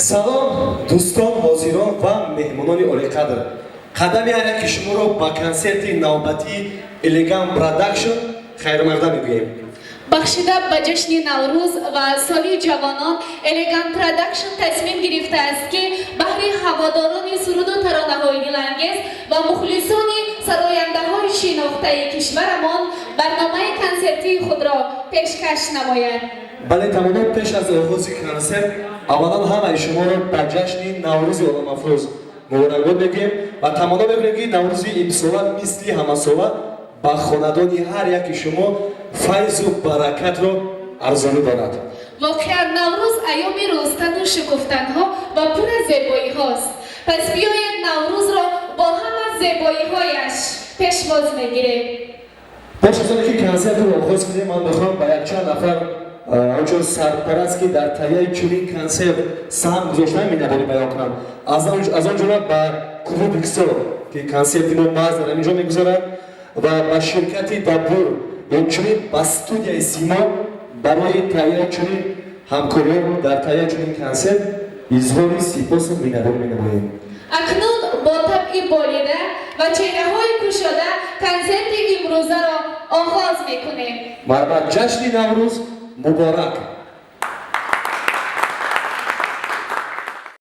Салом, дӯстон, ҳозирон ва меҳмонони олиқадр. Қадами ҳар яки шуморо ба консерти навбатии Элеган Продакшн хайрмақдам мегӯем. Бахшида ба ҷашни Наврӯз ва соли ҷавонон, Элеган Продакшн тасмим гирифтааст, ки баҳри ҳаводорони суруду таронаҳои дилангез ва мухлисони сарояндаҳои шинохтаи кишварамон барномаи консертии худро пешкаш намояд. Бале, тамоман. Пеш аз оғози консерт аввалан ҳамаи шуморо ба ҷашни Наврӯзи оламафрӯз муборакбод мегӯем ва таманно мекунем, ки Наврӯзи имсола мисли ҳамасола ба хонадони ҳар яки шумо файзу баракатро арзонӣ дорад. Воқеан, Наврӯз айёми рӯстану шукуфтанҳо ва пур аз зебоиҳост. Пас биёед, Наврӯзро бо ҳама зебоиҳояш пешвоз мегирем. Пеш аз оне ки консертро оғоз кунем, ман мехоҳам ба якчанд нафар, ҳамчун сарпараст, ки дар таҳияи чунин консерт саҳм гузоштан, миннатдорӣ баён кунам. Аз он ҷумла ба клуби Иксор, ки консерти мо маҳз дар ҳамин ҷо мегузарад, ва ба ширкати Дабур, инчунин ба студияи Симо барои таҳияи чунин ҳамкориҳо дар таҳияи чунин консерт изҳори сипосу миннатдорӣ менамоем. Акнун бо табъи болида ва чеҳраҳои кушода консерти имрӯзаро оғоз мекунем. Марҳамат, ҷашни Наврӯз муборак!